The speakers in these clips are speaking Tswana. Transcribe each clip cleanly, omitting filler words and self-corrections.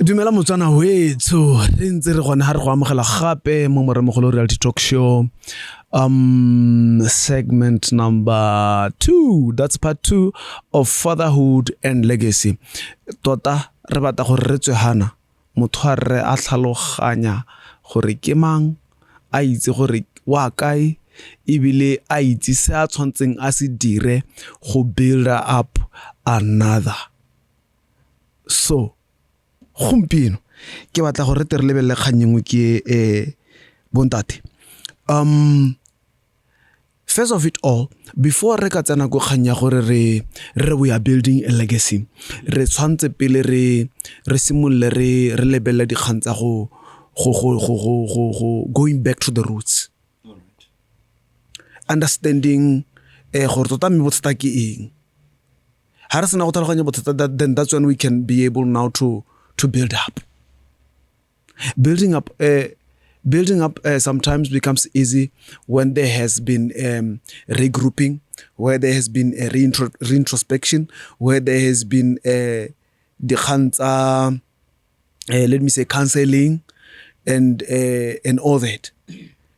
Dumela Motswana wetsho, re ntse re gone ha re go amogela gape mo Moremogolo Reality Talk Show, segment number 2, that's part 2 of fatherhood and legacy. Tota re batla gore re tswe hana motho a rre a tlhaloganya gore ke mang, a itse gore wa kae, ebile a itse se a tshwantseng a se dire go build up another. So gompieno ke batla gore re tle re lebelele kgang e nngwe ke bontate. First of it all, before re ka tsena ko kgang ya gore re re we are building a legacy, re tshwanetse pele re simolole re lebelele dikgang tsa go going back to the roots, understanding gore tota mme bothata ke eng. Ha re sena go tlhaloganya bothata, then that's when we can be able now to build up. Building up sometimes becomes easy when there has been regrouping, where there has been a reintrospection, where there has been dikgang tsa, let me say, counseling and all that.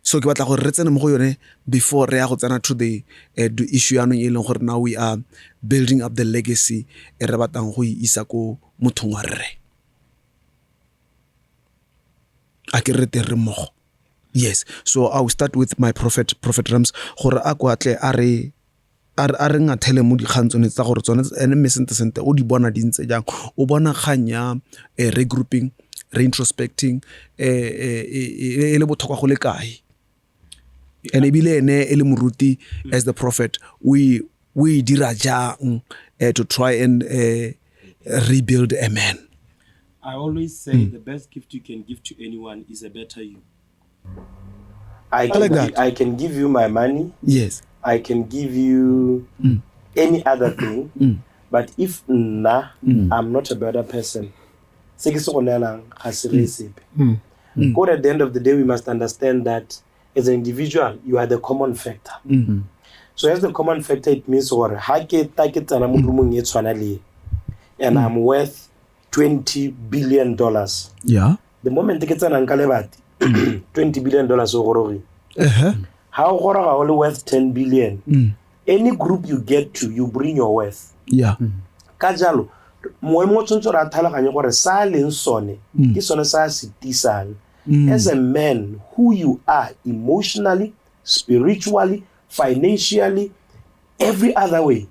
So ke batla gore re tsene mo go yone before re ya go tsena to the issue yaanong e leng gore now we are building up the legacy e re batlang go e isa ko mothong wa rre. A ke re teng re mmogo? Yes. So I will start with my prophet, Prophet Rams, gore a kwa tle a re ngathele mo dikgang tsone tsa gore tsone ene mme sente sente o di bona di ntse jang. O bona kgang ya regrouping, reintrospecting e le botlhokwa go le kae, and ebile ene e le moruti, as the prophet, o e dira jang to try and rebuild a man? I always say the best gift you can give to anyone is a better you. I can, like that. I can give you my money. I can give you any other thing. But if nna, I'm not a better person, se ke se go neelang ga se re sepe. God, at the end of the day, we must understand that as an individual, you are the common factor. So as the common factor, it means gore ha ke ta ke tsena mo roomong e tshwana le e, and I'm worth $20 billion. The moment ke tsenang ka lebati, $20 billion o gorogile. Ha o goroga o le worth 10 billion, any group you get to, you bring your worth. Ka jalo, mongwe le mongwe o tshwanetse gore a tlhaloganye gore sa a leng sone ke sone sa a se tisang. As a man, who you are emotionally, spiritually, financially, every other way,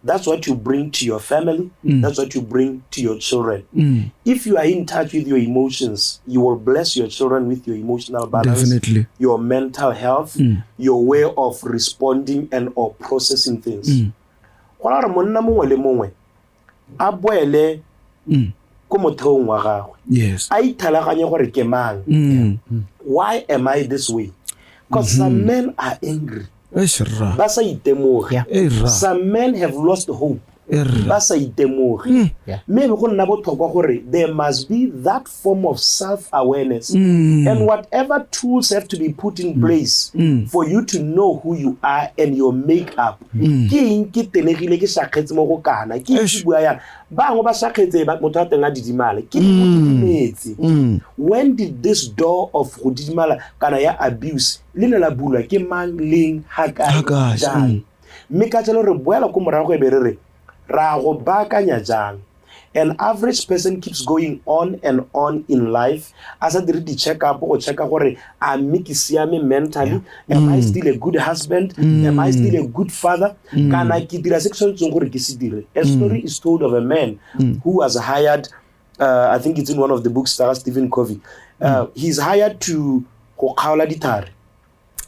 that's what you bring to your family, that's what you bring to your children. If you are in touch with your emotions, you will bless your children with your emotional balance, Definitely. Your mental health, your way of responding and or processing things. Go ra gore monna mongwe le mongwe a boele ko motheong wa gagwe, a ithalaganye gore ke mang, why am I this way? Because some men are angry Eish, rra. ba sa itemoge. Ei, rra. Some men have lost hope Eh, rra. ba sa itemoge. Mme e be go nna botlhokwa gore there must be that form of self awareness and whatever tools have to be put in place for you to know who you are and your make up. Ke eng ke tenegile, ke shakgetse mo go kana, ke eng ke Eish. bua yana, bangwe ba shakgetse motho a teng a didimale, ke eng o didimetse? When did this door of go didimala kana ya abuse le ne la bulwa ke mang, leng, ga kae, Ha kae, jang? Mme ka jalo re boela ko morago e be re re ra go baakanya jang. An average person keeps going on and on in life a sa dire di-check up go checka gore a mme ke siame mentally, am I still a good husband, am I still a good father, kana ke dira se ke tshwanetseng gore ke se dire. A story is told of a man who was hired, I think it's in one of the books tsa ga Stephen Covey. He's hired to go kgaola dithare.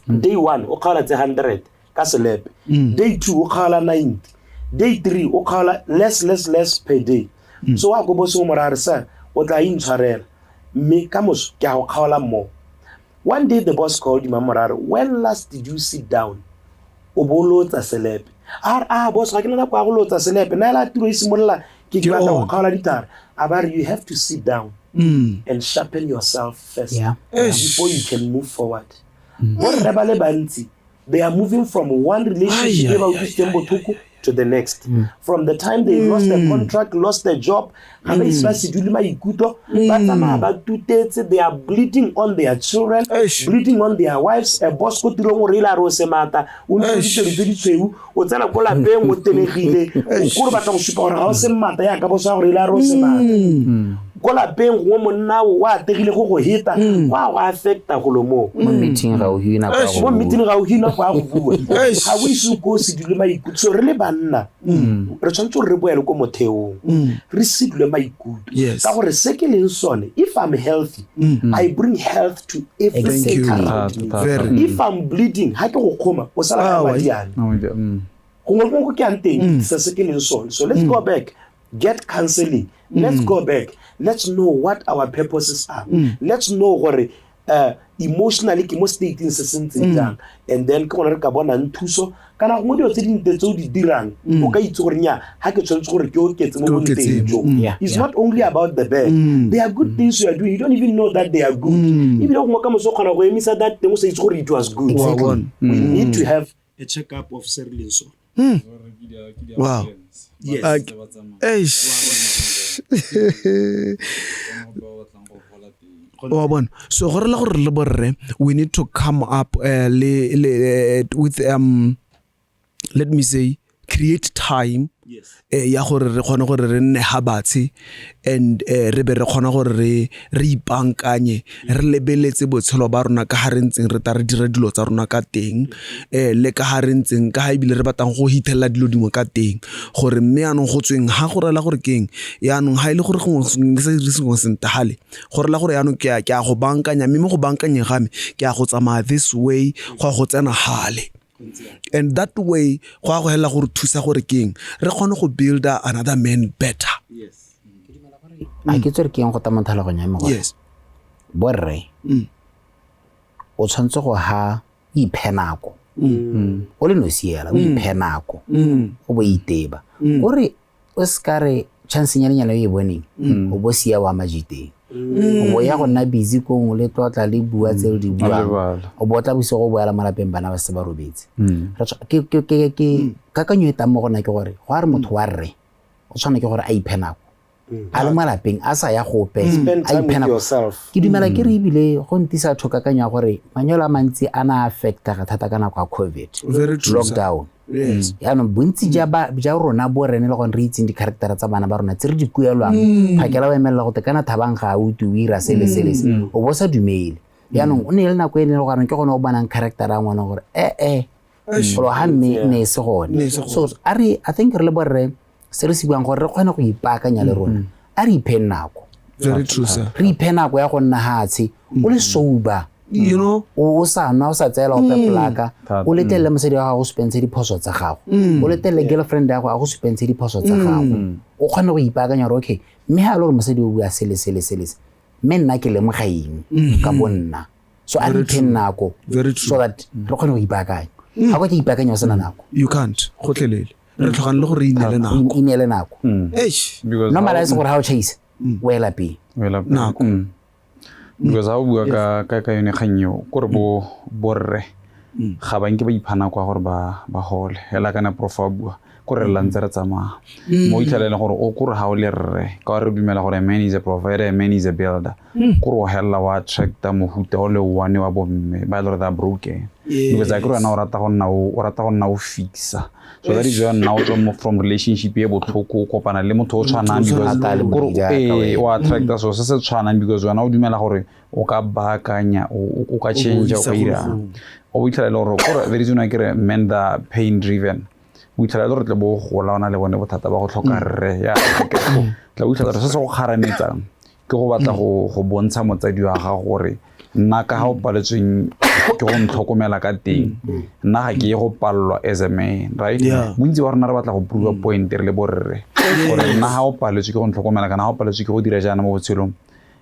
Day one o kgaola tse 100 ka selepe, day two o kgaola 90, day three o kgaola less, less, less per day. So wa ko bosong mo ra re, "Sir, o tla intshwarela, mme ka moso ke a go kgaola more." One day the boss called him, a mo ra re, "When last did you sit down o bo lotsa selepe?" A re, "Ah, boss, ga ke na nako ya go lotsa selepe nna, ela tiro e simolola ke Ke batla go on. Kgaola dithare." A ba re, "You have to sit down and sharpen yourself first Eish. before you can move forward." Borre ba le bantsi ba They are moving from one relationship e ba utlwisitseng botlhoko to the next. From the time they lost their contract, lost their job, ga ba ise ba se dule maikutlo, ba tsamaya ba tutetse, they are bleeding on their children, Eish. bleeding on their wives. A boss ko tirong o reile a re o semata, o ntse Eish. ditedu tse di tshweu, o tsena ko lapeng o tenegile, o kore batla go supa gore ga o semata yaka boss wa go reile a re o semata. Ko lapeng gongwe monna o ategile go go heta, go a go affecta golo moo. Mo meeting ga o hiwe nako ya go Mo bua. meeting ga o hina go a go bua, Eish. ga o ise ko se dule maikutlo. So re le banna re tshwanetse gore re boele ko motheong, re se dule maikutlo. Yes. Ka gore se ke leng sone, if I'm healthy, I bring health to everything Thank you. around me. Thata, Very. If I'm bleeding, ha ke go kgoma, o sala ka Ah, wa- madi ane. Oh, yeah. Gongwe le gongwe ko ke yang teng, ke tlisa se ke leng sone. So let's go back, get counseling. Let's go back, let's know what our purposes are. Let's know gore emotionally ke mo stateng se se ntseng jang, and then ke gone re ka bonang thuso. Kana gongwe dilo tse dinte tse o di dirang, o ka itse gore nya ga ke tshwanetse gore ke oketse mo Ke oketse, bonteng jo. Yeah, It's yeah. not only about the bad. There are good things you are doing, you don't even know that they are good. Ebile gongwe ka moso o kgona go emisa that thing o sa itse gore it was good. Wa bona. We need to have a check up of se re leng sone. Wow. Yes. Eish. Wa bona, so go rela gore le borre we need to come up le, le with let me say create time Yes. ya gore re kgone gore re nne ha batshe and re be re kgona gore re re ipankanye, re lebeletse botshelo ba rona ka ha re ntseng re ta re dira dilo tsa rona ka teng, le ka ha re ntseng ka ha ebile re batlang go hithelela dilo dingwe ka teng, gore mme yanong go tsweng ha go rela gore keng yanong ha ile gore gongwe se dire sengwe sentahale, go rela gore yanong ke a go bankanya, mme mo go bankanyeng ga me ke a go tsamaya this way go ya go tsena hale, and that way go a go hela gore thusa gore keng re kgone go builda another man better. Yes. A ke tsere ke eng go tama tlhaloganyo ya me gore Yes. borre o tshwanetse go ha o iphe nako o le nosi hela, o iphe nako o bo iteba gore o se ka re chance nyalenyana e boneng o bo sia wa majiteng, o bo ya go nna busy kong le tlotla le bua tse le di buang, lebala. o bo tla bosigo go boela mo lapeng bana ba se ba robetse. Re ke kakanyo e tang mo go nna ke gore go a re motho wa rre o tshwana ke gore a iphe nako a le mo lapeng a sa ya gope, Spend a time iphe with nako. yourself. Ke dumela ke re ebile go ntisa thokakanyo ya gore manyalo a mantsi a na affectega thata ka nako ya COVID Very true, sir. lockdown. Yes. Yaanong bontsi ja rona bo rene le gone re itseng di-charactera tsa bana ba rona tse re di kuelwang, phakela o emelela gote kana thabang ga a utlwe o ira sele sele se, o bo sa dumele. Yaanong o ne le nako e ne le gore ke gone o bonang charactera ya ngwana gore ee golo ga mme ne e se gone. Ne e se gone. So a re, I think re le borre se re se buang gore re kgone go ipaakanya le rona, a re ipheng nako. Very true, sir. Re iphe nako ya go nna hatshe o le sober, You know, o sa nwa, o sa tseela ope plaka, Thata. o letelele mosadi wa gago o supentshe diphoso tsa gago, o letelele girlfriend ya gago a go supentshe diphoso tsa gago, o kgone go ipaakanya gore okay, mme ha e le gore mosadi o bua sele sele sele se, mme nna ke lemoga eng ka bo nna. So a re ipheng nako Very true. so that re kgone go ipaakanya. Ga o ka ipaakanya o sena nako. You can't gotlhelele re tlhokang le gore re ineele nako. O ineele nako. Eish. Because Normalize gore ha o chaisa o ela pele. o ela pele. Nako. Because ha o bua ka yone kgang eo, kore bo borre ga ba nke ba ipha nako ya gore ba gole hela kana prof a bua kore re lantse re tsamaya mo itlhela e leng gore o kore ha o le rre ka gore re dumela gore a man is a provider, a man is a builder, kore o helela wa attracta mohuta o le one wa bomme ba e le gore they are broken. Because akere wena o rata go nna o rata go nna o fixa, so that is why nna o tswa mo from relationship e botlhoko o kopana le motho o tshwanang, because Thata le kore modiri jaaka ee, wena. o attracta so se se tshwanang, because wena o dumela gore o ka baakanya, o ka change, o isa ka irang, o itlhela e le gore kore the reason why ke re men the are pain driven, o itlhela e le gore tle bo o gola o na le bone bothata ba go tlhoka rre ya tla o itlhela gore se se go kgarametsang ke go batla go bontsha motsadi wa gago gore nna ka ga o paletsweng ke go ntlhokomela ka teng, nna ga ke ye go palelwa as a man, right? Yeah. Bontsi ba rona re batla go prove a point re le borre gore nna ga o paletswe ke go ntlhokomela kana ga o paletswe ke go dira jaana mo botshelong,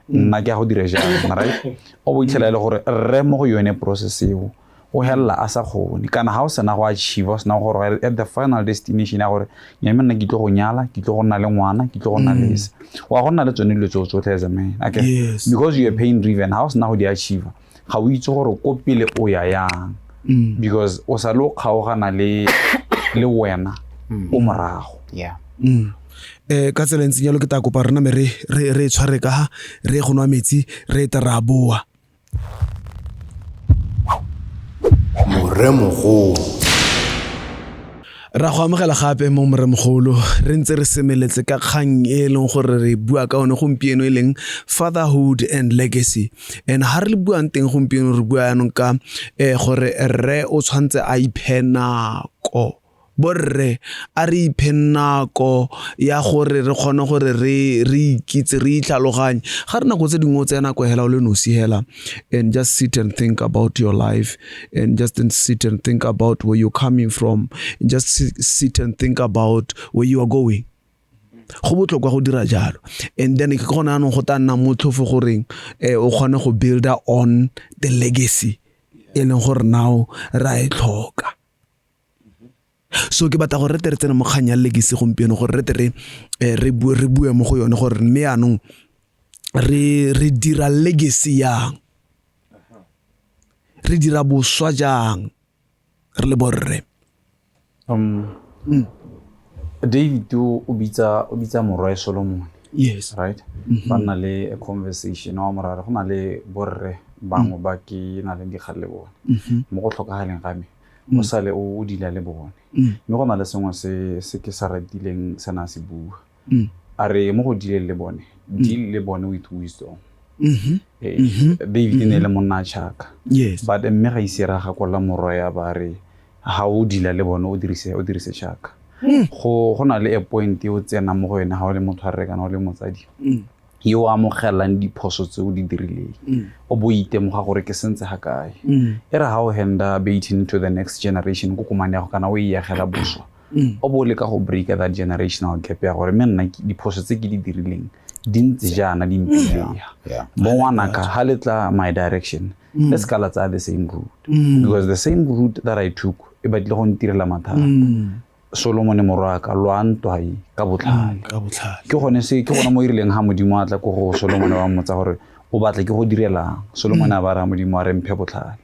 nna ke a go dira jaana, right? O bo itlhela e le gore rre mo go yone process eo o helela a sa kgone, kana ga o sena go achieve, o sena gore at the final destination ya gore nyame nna ke tlo go nyala, ke tlo go nna le ngwana, ke tlo go nna le se, wa go nna le tsone dilo tseo tsotlhe as a man, okay? Yes. Because you are pain driven, ga o sena go di achieve, ga o itse gore ko pele o ya yang. Because o sa le o kgaogana le wena o morago. Yeah. Ka tsela e ntseng jalo ke tla kopa rena me re e tshware ka ha re ye go nwa metsi re ete ra boa. Moremogolo. Ra go amogela gape mo Moremogolo, re ntse re semeletse ka kgang e e leng gore re bua ka one gompieno e leng fatherhood and legacy. And ha re buang teng gompieno re bua yanong ka gore rre o tshwanetse a iphe nako. Borre a re iphe nako ya gore re kgone gore re ikitse, re itlhaloganye. Ga re nako tse dingwe o tsaya nako hela o le nosi hela and just sit and think about your life and just sit and think about where you're coming from and just sit and think about where you are going. Go botlhokwa go dira jalo. And then ke gone anong go tla nna motlhofo goreng o kgone go builda on the legacy e leng gore now ra e tlhoka. So ke batla gore re tle re tsene mo kgang ya legacy gompieno, gore re tle re bue mo go yone gore mme yaanong re dira legacy yang, re dira boswa jang re le borre. David o bitsa morwae Solomon. Yes. Right? Ba nna le a conversation wa morare go na le borre bangwe ba ke na le dikgang le bone. Mo go tlhokagaleng ga me, o sale o dila le bone. Mme go na le sengwe se ke sa ratileng se na se bua. A re mo go dileng le bone, deal le bone with wisdom. David ne le monna a tšhaka. Yes. But mme ga ise ra gakolla morwa ya ba re ha o dila le bone o dirise tšhaka. Go na le a point e o tsenang mo go yone ha o le motho a rre kana o le motsadi. Yo o amogelang diphoso tse o di dirileng. O bo itemoga gore ke sentse ga kae. E re ha o handa baiting to the next generation ko komane ya go kana o e agela boswa. O bo leka go break that generational gap ya gore mme nna diphoso tse ke di dirileng di ntse jaana di mpileng. Bo ngwanaka ha le tla my direction, le se ka la tsaya the same route. Because the same route that I took e batlile go ntirela mathata. Solomon morwaka lwa ntwa e ka botlhale. Ka botlhale. Ke gone se ke gone mo e rileng ha Modimo a tla ko go Solomon wa mmotsa gore o batla ke go direlang. Solomon a ba ra Modimo a re mphe botlhale.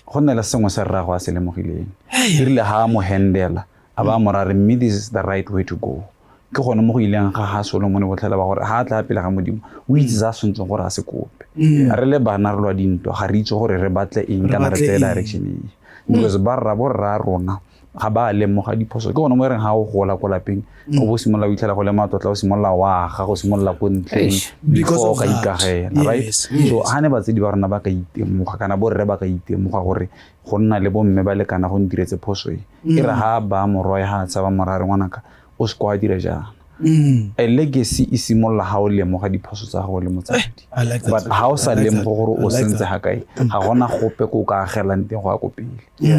Go nna le sengwe se rrago a se lemogileng. E rile ha a mo handela a ba mo ra re mme this is the right way to go. Ke gone mo go ileng ga ha Solomon botlhale ba gore ha a tla pele ga Modimo o itse sa tshwanetseng gore a se kope. Re le bana re lwa dintwa ga re itse gore re batle eng kana re tseye direction e. Because ba rra bo rra rona ga ba lemoga diphoso. Ke gone mo e reng ha o gola ko lapeng, o bo simolola o itlhela go le matlotla, o simolola wa aga, go simolola ko ntleng, Because before of o ka that. ikagela, right? Yes, So yes. ha ne batsadi ba rona ba ka itemoga kana borre ba ka itemoga gore go nna le bomme ba lekana go ntiretse phoso e. E re ha ba morwae ha a tshaba morare ngwanaka, o se kwa dira jaana. A legacy e simolola ha o lemoga diphoso tsa gago le motsadi. I like that. But ha o sa I like lemoge that. gore o I like sentse that. ga kae, ga gona gope ko o ka agelang teng go ya ko pele.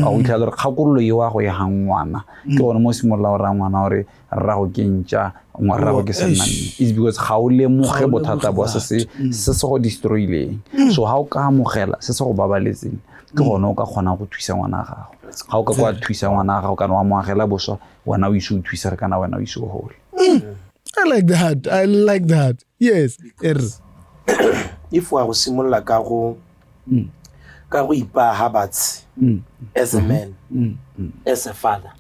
A o itlhela gore kgakololo eo ya go e ga ngwana, ke gone mo o simolola o raya ngwana gore rrago ke ntša, rrago ke sennanne. It's because ga o lemoge Ga o bothata lemoge bo se se go destroy-ileng. So ha o ka amogela se se go babaletseng, ke gone o ka kgonang go thusa ngwana gago. Ga o ka kwa thusa ngwana gago kana wa mo agela boswa, wena o ise o thusege kana wena o ise o gole. I like that. I like that. Yes. If wa go simolola ka go ipaha batsi as a man, as a father.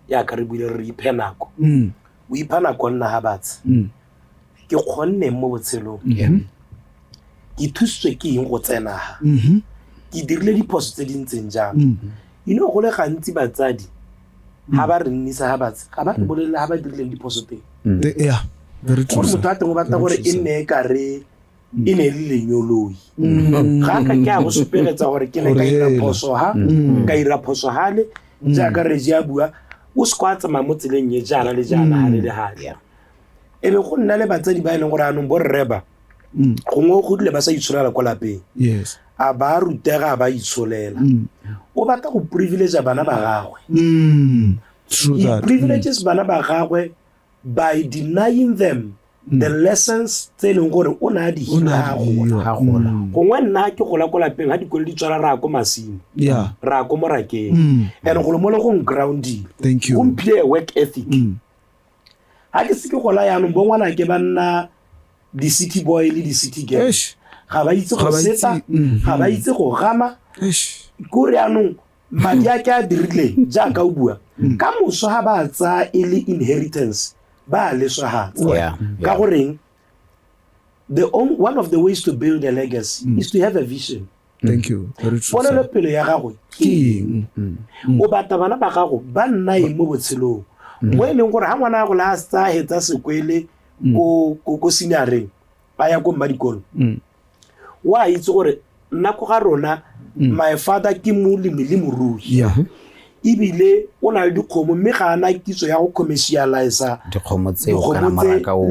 Ya ka re buile re iphe nako. O ipha nako nna ha batsi. Ke kgonne mo botshelong. Ke thusitswe ke eng go tsena ha? Ke dirile diphoso tse di ntseng jang? You know, go le gantsi batsadi ha ba re nnisa ha batsi, ga ba re bolelle ha ba dirileng diphoso teng. Yeah, very true, Gore sir. motho a teng o batla gore e nne e ka re e ne e le lenyoloi. Ga a ka ke a go supegetsa gore ke ne ka ira phoso ha, ka ira phoso hale, jaaka Reggie a bua, o se kwa tsamaya mo tseleng e jaana le jaana, hale le hale. E be go nna le batsadi ba e leng gore anong borre ba, gongwe o godile ba sa itsholela ko lapeng. Yes. A ba rutega, a ba itsholela. O batla go privilege bana ba gagwe. True He that. privileges bana ba gagwe by denying them the lessons tse e leng gore o ne a di O ne a hira di gola. hira. Ha gola. Gongwe nna ke gola ko lapeng, ha dikolo di tswala re ya ko masimo. Yeah. Re ya ko morakeng. And golo mo le go ngroundile. Thank you. Go mphile work ethic. Ha ke se ke gola jaanong, bo ngwanake ba nna di-city boy le di-city girl. Eish. Ga ba itse go Ga ba itse, seta, ga ba itse go gama. Eish. Ke gore jaanong Madi a ke a dirileng jaaka o bua ka moso ga ba a tsaya e le inheritance ba a leswagatsa. Ka goreng one of the ways to build a legacy is to have a vision. Thank you. Very true, sir. Ponelopele ya gago ke eng? O batla bana ba gago ba nna eng mo botshelong, mo e leng gore ga ngwana gago le a tsa hetsa sekwele ko senioreng a ya ko mmadikolo, wa itse gore nna ko ga rona my father ke molemi le morui, ebile o na le dikgomo mme ga ana kitso ya go commercialize dikgomo tseo kana maraka o.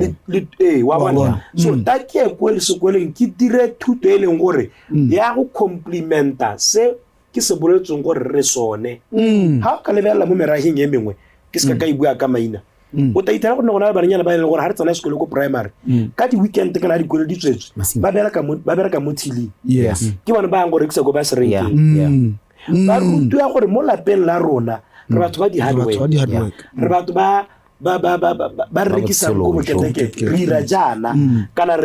Ee, wa bona. So ta ke ye ko sekoleng ke dire thuto e leng gore ya go complementa se ke se boletseng gore re sone. Ha o ka lebelela mo meraheng e mengwe, ke se ka e bua ka maina, o tla ithela gore ne go na le bananyana ba e leng gore ga re tsena sekolo ko primary, ka di-weekend kana dikolo di tswetswe, ba bereka mo tilling. Ke bone ba yang go rekisa ko ba serenkeng. Ba rutiwa gore mo lapeng la rona re batho ba di-hard work, re batho ba ba rekisang ko boketekete, re ira jaana, kana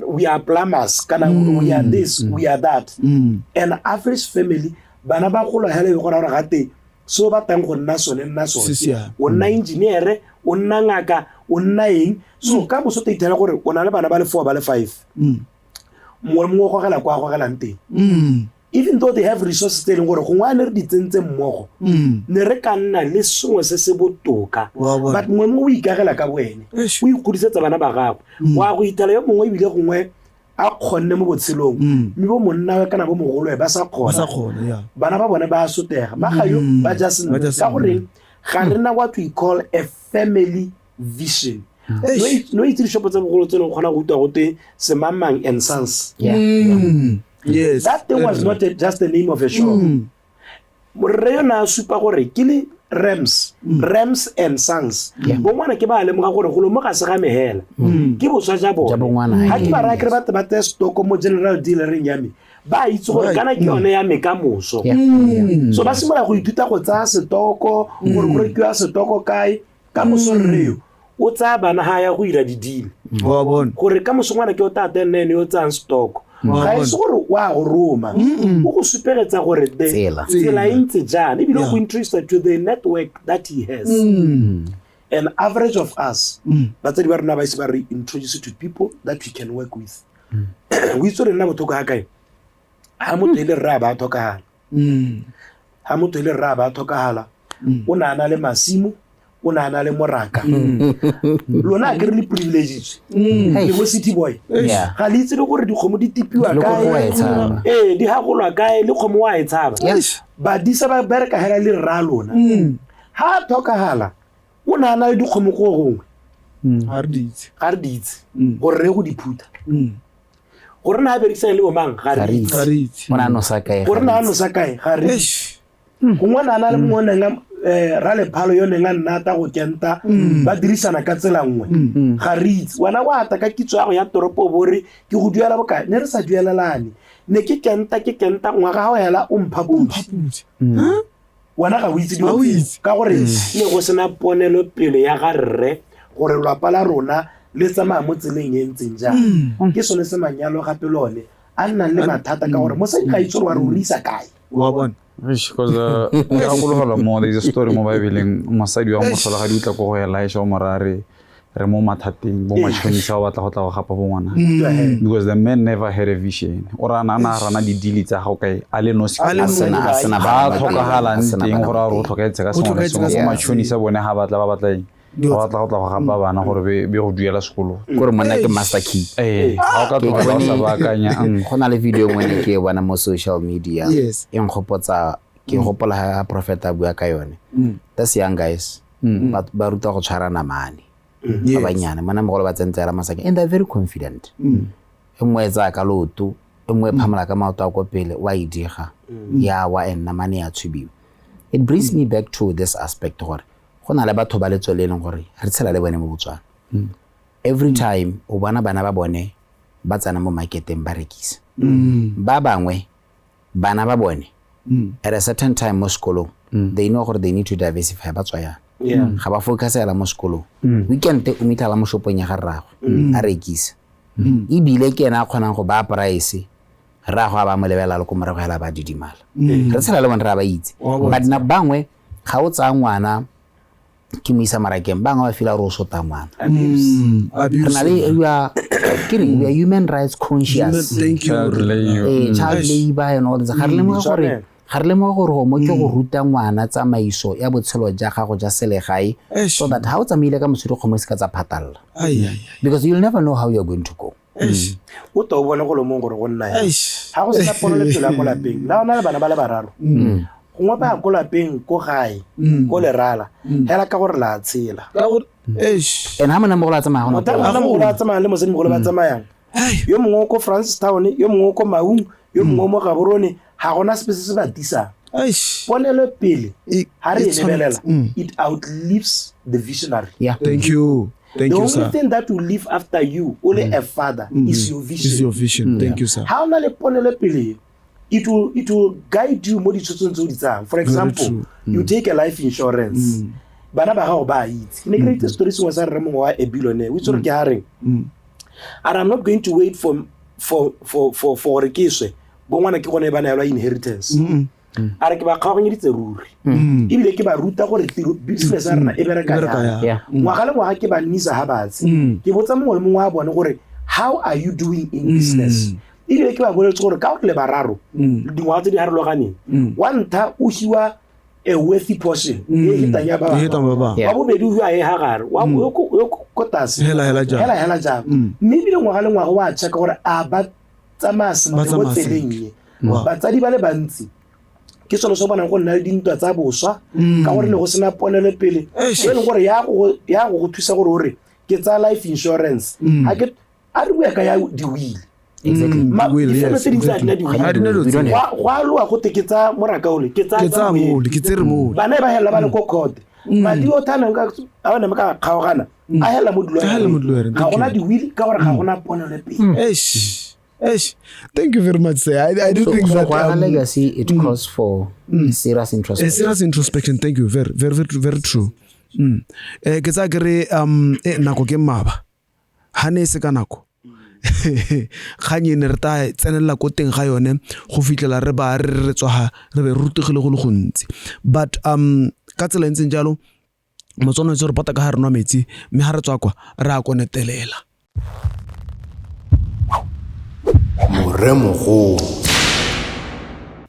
we are plumbers, kana we are this, we are that. And average family, bana ba gola hela e gore gate se o batlang go nna sone, nna sone, o nna engineer, o nna ngaka, o nna eng. So ka moso o ithela gore o na le bana ba le four, ba le five, mongwe le mongwe o gogela kwa a gogelang teng, even though they have resources tse e leng gore gongwe a ne re di tsentse mmogo ne re ka nna le sengwe se se botoka, but mongwe mongwe o ikagela ka boene, o ikgodisetsa bana ba gagwe. Wa go ithela yo mongwe ebile gongwe a kgonne mo botshelong, mme bo monna kana bo mogoloe ba sa kgona, bana ba bone ba a sotega, ba ga yo ba ja sentle. Ka goreng ga re na what we call a family vision? No itse dishopo tse bogolo tse leng kgona go utlwa gote Semangmang and Sons. That thing was not just the name of a shop. Rre yo na a supa gore ke le Rams, Rams and Sons. Bo ngwana ke ba lemoga gore golo mo ga se ga me hela, ke boswa ja bone. Ga ke ba raya kere batho ba tseye stoko mo general dealereng ya me, ba itse gore kana ke yone ya me ka moso. So ba simolola go ithuta go tsaya setoko, gore go rekiwa setoko kae ka moso. Rre yo o tsaya bana ga ya go ira di-deal gore ka moso ngwana ke o tata nne ene yo o tsayang stock. Ga e se gore wa go roma, o go supegetsa gore tsela e ntse jang, ebile o go introduce to the network that he has. An average of us, batsadi ba rona ba ise ba re introduce to people that we can work with. O itse gore nna bothoko ga kae ga motho e le rre a ba a tlhokagala, ga motho e le rre a ba a tlhokagala, o ne a na le masimo, o ne a na le moraka. Lona a ke re le privilegetswe le bo city boy, ga le itse le gore dikgomo di tipiwa kae, ee, di gagolwa kae, le kgomo wa e tshaba. Badisa ba bereka hela le rra lona ga a tlhokagala, o ne a na le dikgomo ko gongwe, ga re di itse gore re go di phutha, gore na a berekisang le bomang, ga re itse, gore na a nosa kae, ga re itse. Gongwe na na le mongwe o neng a ra lephalo yo neng a nna ata go kenta, ba dirisana ka tsela nngwe, ga re itse. Wena wa ata ka kitso ya go ya toropo, bo re ke go duela bokae, ne re sa duelelane, ne ke kenta, ke kenta ngwaga ga o hela o mpha putse, wena ga o itse dilo ka gore ne go sena ponelo pele ya ga rre gore lwapa la rona le tsamaya mo tseleng e ntseng jang. Ke sone se manyalo gape le one a nnang le mathata, ka gore mosadi ga itse gore wa re o re isa kae. Wa bona. Because ke gakologelwa mo, there is a story mo Bible, mosadi wa motlholagadi o tla ko go Elisha, o mo raya re re mo mathateng, bo matšhonisa o batla go tla go gapa bo ngwana, because the man never had a vision. O ra na na rana di-deal tsa gago kae a le nosi, ga a tlhokagalang teng gore a re o tlhokaetse ka sengwe le sengwe. Bo matšhonisa bone ga batla ba batla eng, ba batla go tla go gapa bana gore be go duela sekolo. Kore monna ke master key. Ee, ga o ka tlogela o sa baakanya. Go na le video nngwe ne ke e bona mo social media, e nkgopotsa, ke gopola ga prophet a bua ka yone. That's young guys ba ruta go tshwara namane ba banyane, mona mogolo ba tsentse hela masake, and they're very confident. E nngwe e tsaya ka loto, e nngwe e phamola ka maoto a ko pele, wa e diga ya wa, and namane ya tshubiwa. It brings me back to this aspect gore go na le batho ba letso le e leng gore re tshela le bone mo Botswana. Every time o bona bana ba bone ba tsena mo marketeng ba rekisa. Ba bangwe bana ba bone at a certain time mo sekolong, they know gore they need to diversify, ba tswa yana, ga ba focusela mo sekolong. Weekend o meethala mo shopong ya ga rragwe a rekisa, ebile ke ena a kgonang go baya price. Rrago a ba mo lebelela le ko morago hela ba didimala. Re tshela le bone re a ba itse. But na bangwe ga o tsaya ngwana ke mo isa marakeng, bangwe ba feel gore o sota ngwana. Abuse. Re na le we are ke reng, we are human rights conscious. Thank you. Child labor. Child labor and all this. Ga re lemoge gore Tshwanelo. ga re lemoge gore go mo ke go ruta ngwana tsamaiso ya botshelo ja gago ja selegae, Eish. so that ha o tsamaile ka moso dikgomo se ka tsa phatalla, Ai, ai, ai. because you'll never know how you're going to go. Eish. O to o bone go le mong gore go nna yang. Eish. Ga go sena ponelopele ya ko lapeng, la ona le bana ba le bararo, gongwe ba ya ko lapeng ko gae ko lerala hela ka gore la tshela. Ka gore eish. And ha monna mogolo a tsamaya, ga Motho gona. a mogolo a tsamayang le mosadimogolo ba tsamayang, Ai. yo mongwe o ko Francistown, yo mongwe o ko Maung, yo mongwe o mo Gaborone, ga gona sepe se se ba tisang. Eish. Ponelopele ga re E e lebelela, tshwanetse- it outlives the visionary. Yeah. Thank you. Thank The you, only sir. thing that will live after you, o le a father, is your vision. Is your vision. Thank you, sir. Ha o na le ponelopele, it will guide you mo ditshwetsong tse o di tsayang. For example, true. you take a life insurance, bana ba gago ba a itse. Ke ne ke reitse story sengwe sa rre mongwe wa a billionaire o itse gore ke a reng, a re, "I'm not going to wait for gore ke swe bo ngwana ke gone ba neelwa inheritance." A re, "Ke ba kgaoganyeditse ruri, ebile ke ba ruta gore tiro business ya rena e bereka E bereka yang." yang. Ngwaga le ngwaga ke ba nnisa ha batshe, ke botsa mongwe le mongwe wa bone gore, "How are you doing in business?" Ebile ke ba boletse gore ka gore le bararo, dingwaga tse di harologaneng, wa ntlha o fiwa a worthy portion e e fetang ya ba E fetang ba bangwe. wa bobedi o fiwa e ha gare, wa yo ko tlase Hela, hela jalo. hela hela jalo. Mme ebile ngwaga le ngwaga wa checka gore a ba tsamaya Ba sentle mo tsamaya tseleng sentle. e. Wow. Batsadi ba le bantsi ke selo se o bonang go nna le dintwa tsa boswa ka gore ne go sena ponelopele Eish. e leng gore ya go thusa gore o re ke tsaya life insurance. Ga ke a re bua ka ya di-will. Exactly. Will, Difeme yes, tse dintsi ga di na di-will. Ga di na dilo We don't tseo. have. Go a loa gote ke tsaya morakaole, ke Ke tsaya mole, ke tsere mole. bana e ba helela ba le ko court, madi o thanang a one ka kgaogana a hela mo A hela mo dilwaneng, ga thank gona you. di-will ka gore ga gona ponelopele. Eish. Eish. Thank you very much, sir. I do So, think so that go aga legacy, it calls for serious a introspection. serious introspection. Thank you. Very, very, very, very true. Ke tsaya ke re nako ke mmaba. Ha ne e se ka nako, kgang e ne re ta tsenelela ko teng ga yone go fitlhela re ba re re tswa ga re be re rutegile go le gontsi, but ka tsela e ntseng jalo, Motswana o itse gore pota ka ga re nwa metsi, mme ga re tswa kwa re a konetelela. Moremogolo.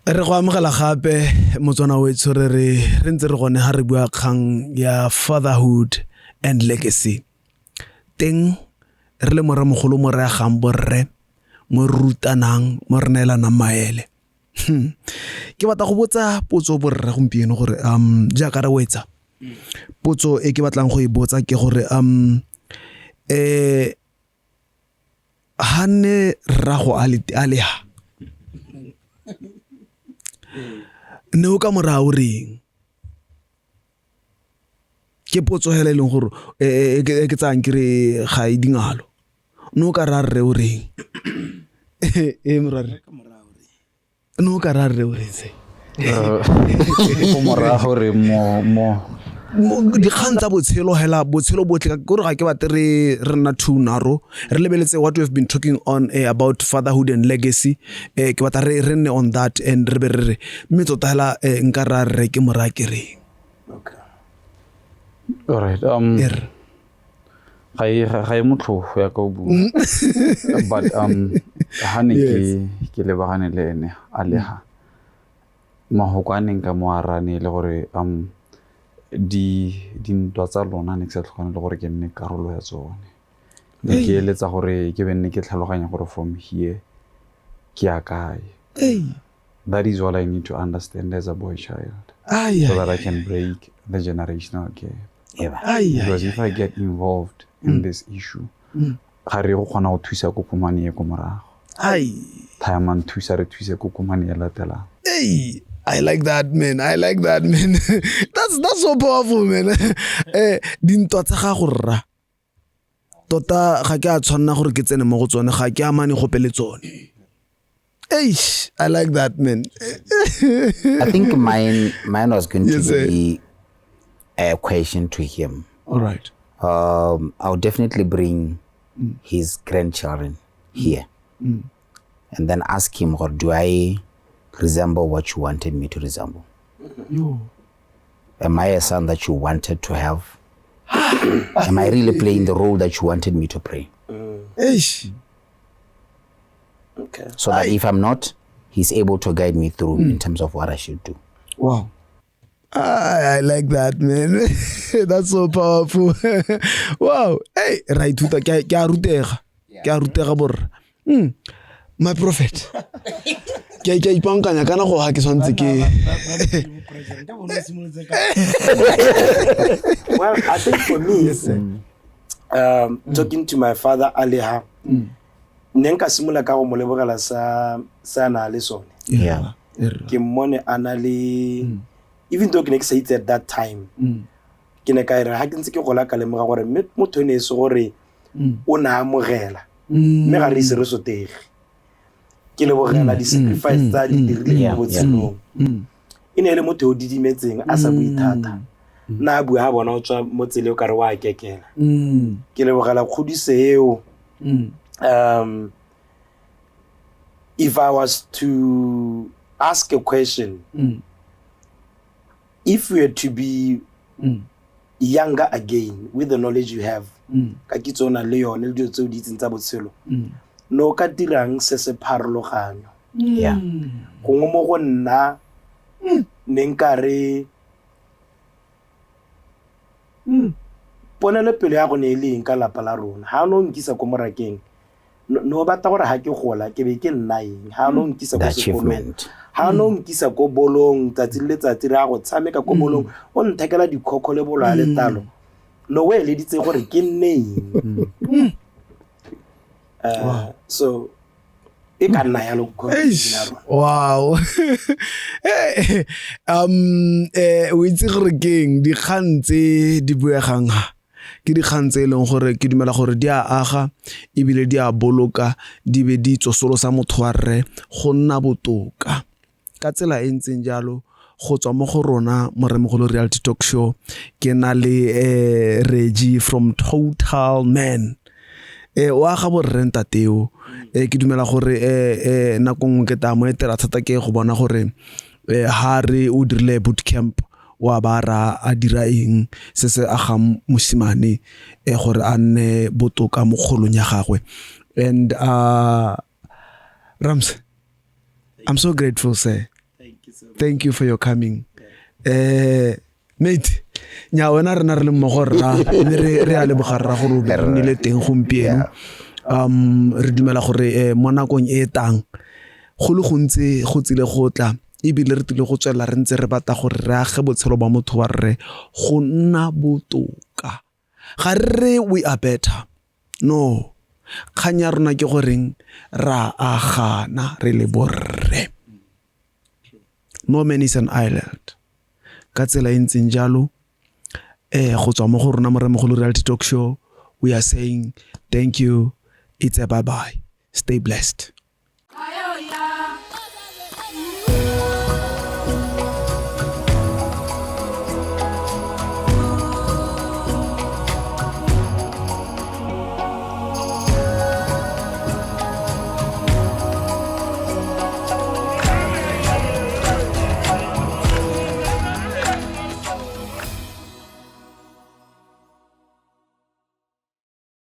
Re go amogela gape, Motswana wetsho. Re ntse re gone ga re bua kgang ya fatherhood and legacy, teng re le moremogolo mo re agang borre, mo re rutanang, mo re neelanang maele. Ke batla go botsa potso borre gompieno gore jaaka re wetsa, potso e ke batlang go e botsa ke gore ha ne rrago a le ha ne o ka moraya o reng? Ke potso hela e leng gore e ke tsayang ke re ga e dingalo. Ne o ka raya rre o reng? E morwarre, ne o ka raya rre o reng se? Go moraya gore mo Dikgang tsa botshelo hela, botshelo botlhe, kore ga ke batle re nna too narrow, re lebeletse what we have been talking on about fatherhood and legacy. Ke batla re nne on that and re be re re mme tota hela nka raya rre ke moraya ke reng? Okay. Alright, E re. Ga e motlhofo ya ka o bua, but ha ne ke lebagane le ene a le ha mahoko a neng ka mo arane le gore dintwa tsa lona ne ke sa tlhokane le gore ke nne karolo ya tsone, ne ke eletsa gore ke be nne ke tlhaloganya gore from here ke ya kae. That is what I need to understand as a boy child, so that I can break the generational gap. Eba. Because if I get involved in this issue, ga re go kgona go thusa kokomane e ko morago. Ai. Time and thusa re thuse kokomane e latelang. Hey, I like that, man. I like that, man. That's so powerful, man. Dintwa tsa gago rra, tota ga ke a tshwanna gore ke tsene mo go tsone, ga ke amane gope le tsone. Eish, I like that, man. I think mine was going Yes, to sir. be a question to him. All right. I'll definitely bring his grandchildren here. And then ask him gore, do I resemble what you wanted me to resemble? Am I a son that you wanted to have? Am I really playing the role that you wanted me to play? Eish. Okay. So that if I'm not, he's able to guide me through in terms of what I should do. Wow. I like that, man. That's so powerful. Wow. Hey, ra ithuta ke a rutega. Ke a rutega borra. My prophet. Ke a ipankanya kana go ha ke tshwanetse ke. Well, I think for me, talking to my father Aleha, ne nka simolola ka go mo lebogela sa a na le sone. Yeah. Ke mmone a na le, even though ke ne ke sa itse at that time, ke ne ka re ha ke ntse ke gola ka lemoga gore mme motho ne e se gore o na amogela, mme ga re ise re sotege. Ke lebogela di-sacrifice tsa di dirileng mo botshelong. E ne e le motho yo o didimetseng, a sa bue thata. Nna a bua ha bona o tswa mo tseleng o kare wa kekela. Ke lebogela kgodiso eo. If I was to ask a question, if we were to be younger again with the knowledge you have, ka kitso o nang le yone le dilo tse o di itseng tsa botshelo, no ka dirang se se pharologanyo? Yeah. Gongwe mo go nna ne nka re ponelopele ya go ne e le eng ka lapa la rona? Ha o ne o nkisa ko morakeng, no batla gore ha ke gola ke be ke nna eng? Ha o ne o nkisa ko sekolong, ha o ne o nkisa ko bolong tsatsi le letsatsi re a go tshameka ko bolong, o nthekela dikhokho le bolo ya letalo, no o eleditse gore ke nne eng? So e ka nna yalo. Wow. O itse gore keng dikgang tse di buegang ha ke dikgang tse e leng gore ke dumela gore di a aga ebile di a boloka, di be di tsosolosa motho wa rre go nna botoka ka tsela e ntseng jalo. Go tswa mo go rona Moremogolo Reality Talk Show, ke na le Reggie from Total Man. O aga borre ntateo. Ke dumela gore nako nngwe ke tla mo etela thata ke go bona gore ha re o dirile boot camp wa ba ra a dira eng se se agang mosimane gore a nne botoka mo kgolong ya gagwe. And Rams, I'm so grateful, sir. Thank you so much. Thank you for your coming. Mate, nya wena rena re le mmogo rra, mme re a leboga rra gore o be re nnile teng gompieno. Re dumela gore mo nakong e tang go le gontsi go tsile go tla, ebile re tlile go tswela re ntse re batla gore re age botshelo ba motho wa rre go nna botoka. Ga re we are better. No. Kgang ya rona ke goreng ra agana re le borre. No man is an island. Ka tsela e ntseng jalo, go tswa mo go rona Moremogolo Reality Talk Show, we are saying thank you. It's a bye-bye. Stay blessed.